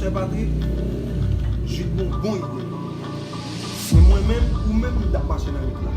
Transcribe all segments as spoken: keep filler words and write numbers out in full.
Chè Patrick, Jude gon bon ide. Men mwen menm, ou menm, m t ap mache nan wout la.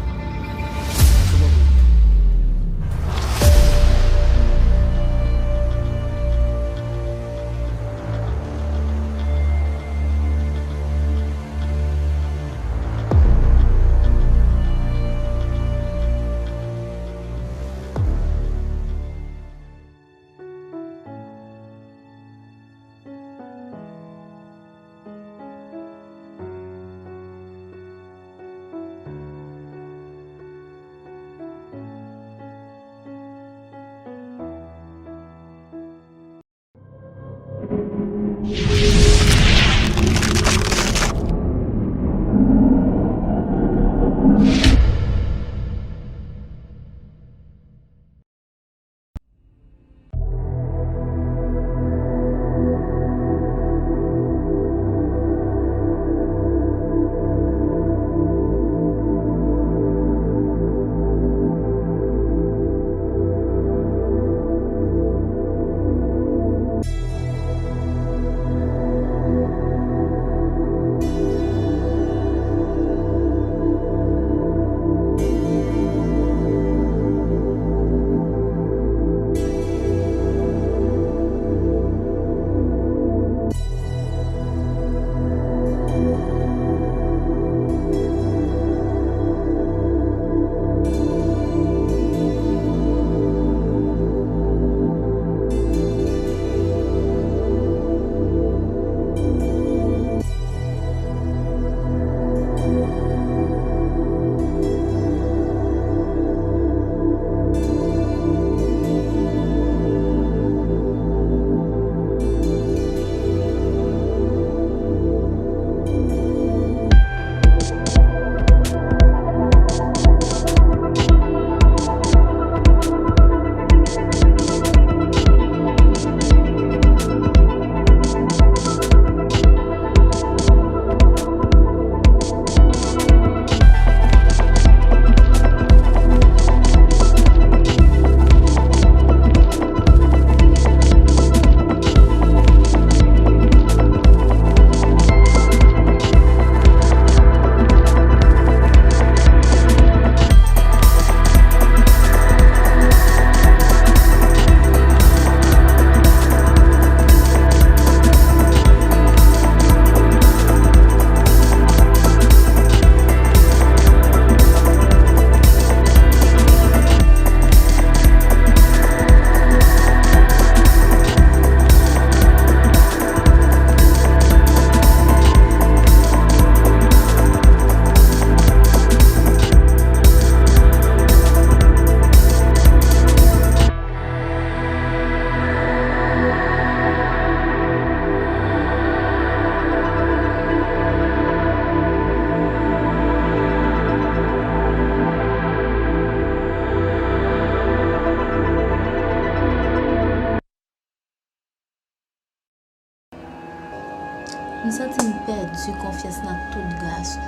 M santi m pèdi konfyans nan tout gason.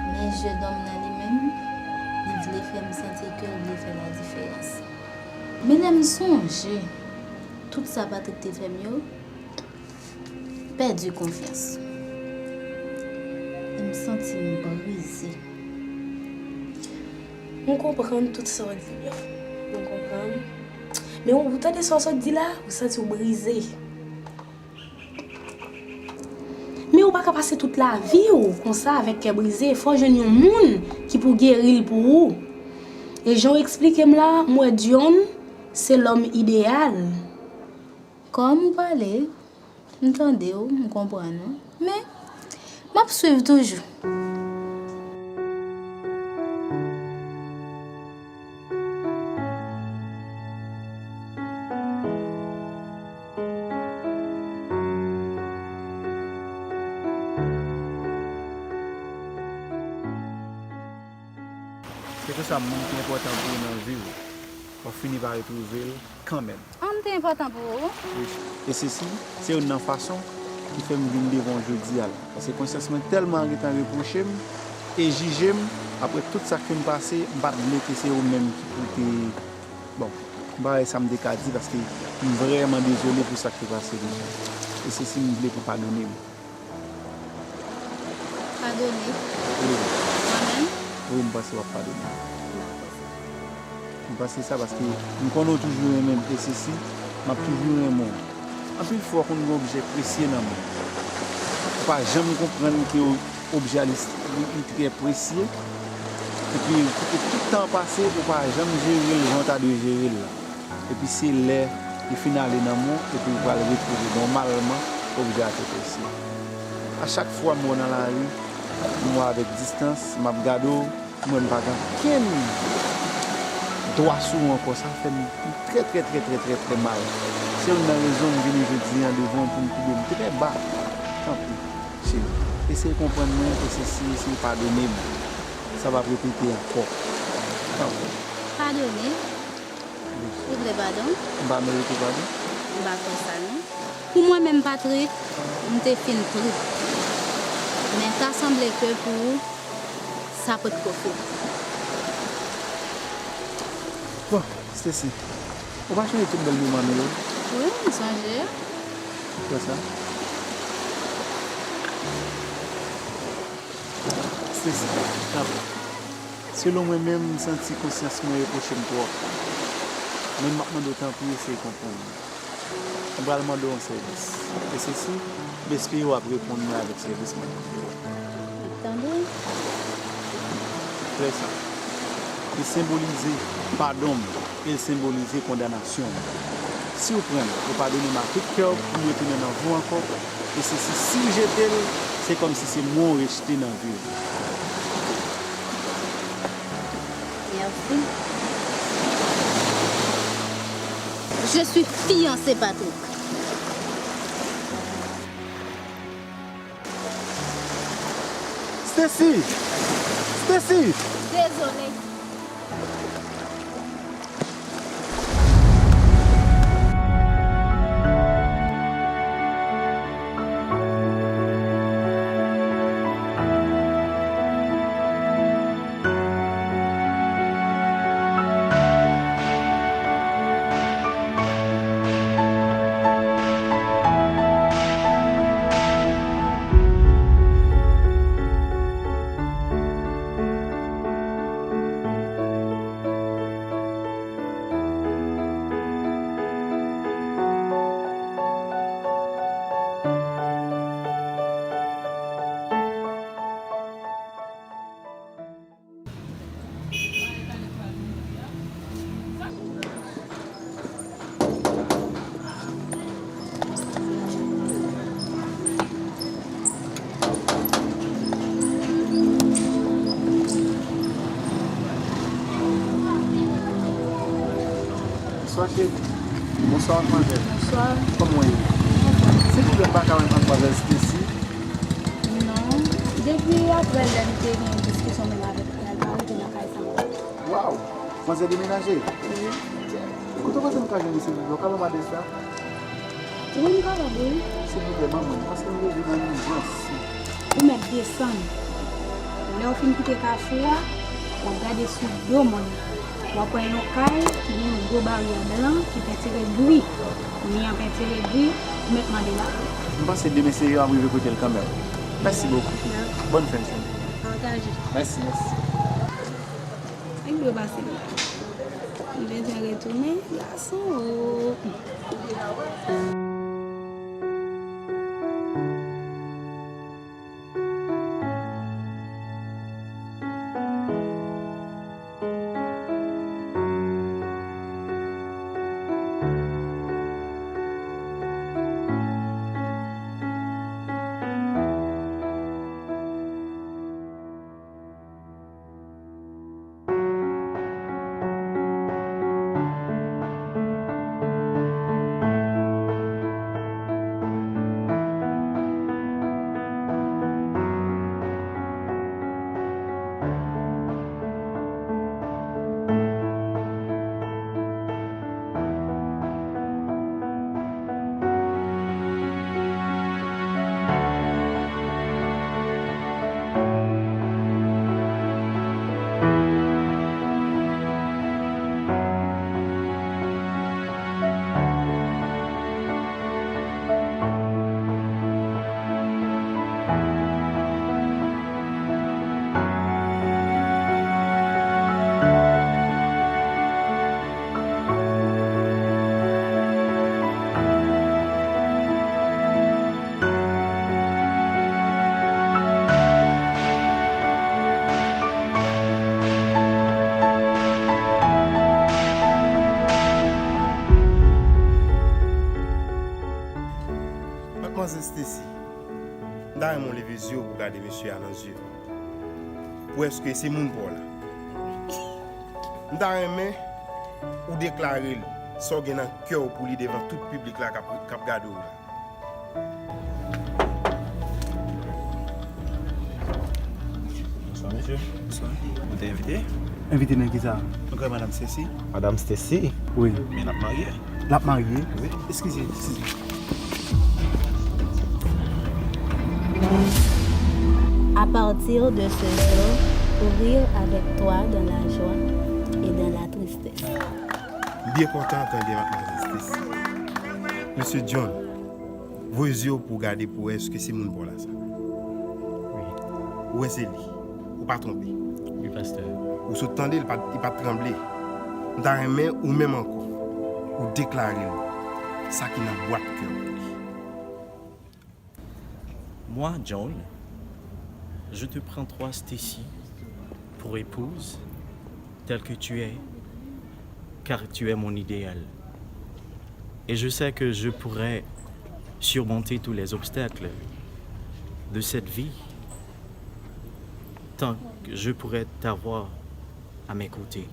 Men jennonm nan li menm, li vle fè m santi ke l vle fè ladiférans. Men lè m sonje tout sa Patrick te fè m yo, pèdi konfyans. E m santi m brize. M konprann tout sa w di yo. M konprann. Men ou tande sa w sot di la, ou santi w brize. Men ou pa ka pase tout lavi w konsa avèk kè brize. Fò w jwenn yon moun ki pou geri l pou ou. E jan w eksplike m la, m wè Dion se lòm ideyal. Kòm ou pale, m tande w, m konprann ou. Men, m ap swiv toujou. Kèlkeswa moun ki enpòtan pou ou nan vi w, w ap fini pa retwouve l kanmenm. An te enpòtan pou ou. Wi. E sesi, se youn nan fason ki fè m vin devan w jodi a la. Paske konsyans mwen tèlman gentan repwoche m, e jije m, apre tout sa k fin pase, m pa t vle ke se ou menm ki pou te, bon, M pa wè sa m te ka di paske m vrèman dezole pou sa k te pase deja. E se si m vle pou padone m. Padone? Wi. Mwen menm? Wi, m panse w ap padone m. M pa fè sa. M panse sa paske m konnen w toujou renmen m e se si m ap toujou renmen w. Anpil fwa w konn gen objè presye nan men w. Ou pa janm konprann ke objè a li, li, li trè presye. Epi, kite tout tan an pase, ou pa janm jere l jan w ta dwe jere l la. Epi se lè li fin ale nan men w, epi ou pral retwouve nòmalman objè a te presye. A chak fwa m wè w nan lari, m wè w avèk distans, m ap gade w, m wè m pa gen okenn dwa sou ou ankò, sa fè m trè, trè, trè, trè, trè, trè mal. Se youn nan rezon m vini jodi a devan w pou m koube m trè ba. Tanpri, cheri, eseye konprann mwen, eseye, eseye padone m. Sa p ap repete ankò. Tanpri. Padone? Ou vle padon? M pa merite padon? M pa kwè sa, non. Pou mwen menm, Patrick, m te fin pri. Men ta sanble ke pou ou, sa potko fini. Bon, Stacy, ou pa chonje tout bèl moman nou yo? Wi, m sonje. Fè sa. Stacy, tanpri. Selon mwen menm, m santi konsyans mwen repwoche m twòp. Men m ap mande w tanpri eseye konprann mwen. M pral mande w yon sèvis. E se si, m espere w ap reponn mwen avèk sèvis mwen. Tande? Fè sa. Li senbolize padon m e l senbolize kondanasyon m. Si w pran l, ou padone m a tout kè w pou m retounen nan vi w ankò. E se si, si w jete l, se kòmsi se mwen w rejte nan vi w. Merci. Je suis fiancée, Patrick. Stacy! Stacy! Désolée. Bonswa, cheri. Bonswa, madmwazèl. Bonswa. Kòman w ye? Silvouplè, m pa ka wè madmwazèl Stacy? Non. Depi apre lè n te gen diskisyon menm avèk li, l pa rete nan kay sa ankò. Waw! Manzè demenaje? Wi. Kote w panse m ka jwenn li, silvouplè? Ou ka ban m adrès la? Wi, m kapab, wi. Silvouplè, ban mwen, paske m bezwen nan ijans. Ou mèt desann. Lè w fin kite Kafou a, w ap gade sou do mòn nan. W ap wè yon kay ki gen yon gwo baryè blan ki pentire gri. Li an pentire gri, ou mèt mande lavi. M panse demen se yo ap rive kote l kanmenm. Mèsi bokou. Bòn fen de semèn. Pataje. Mèsi, mèsi. Nèg dwe pase m la. M bezwen retounen, gason o. Ta renmen w leve zye w pou gade mesye a nan zye. Pou èske se moun pa w la. M ta renmen ou deklare l sa w gen nan kè w pou li devan tout piblik la k ap, k ap gade w la. Bonswa, mesye. Bonswa. Ou te envite? Envite nan ki sa? Mwen kwè Madam Stacy. Madam Stacy? Wi. Men l ap marye. L ap marye? Wi. Eskize, eskize. À partir de ce jour, pour rire avec toi dans la joie et dans la tristesse. M byen kontan tande Madam Stacy. Mesye John, voye zye w pou w gade pou w wè èske se moun pa w la sa. Wi. Ou wè se li. Ou pa twonpe. Wi, pastè. Ou sot tande l, li pa t, li pa t tranble. M ta renmen ou menm ankò, ou deklare l sa ki nan bwat kè w. Moi, John, je te prends toi, Stacy, pour épouse, telle que tu es, car tu es mon idéal. Et je sais que je pourrai surmonter tous les obstacles de cette vie tant que je pourrai t'avoir à mes côtés.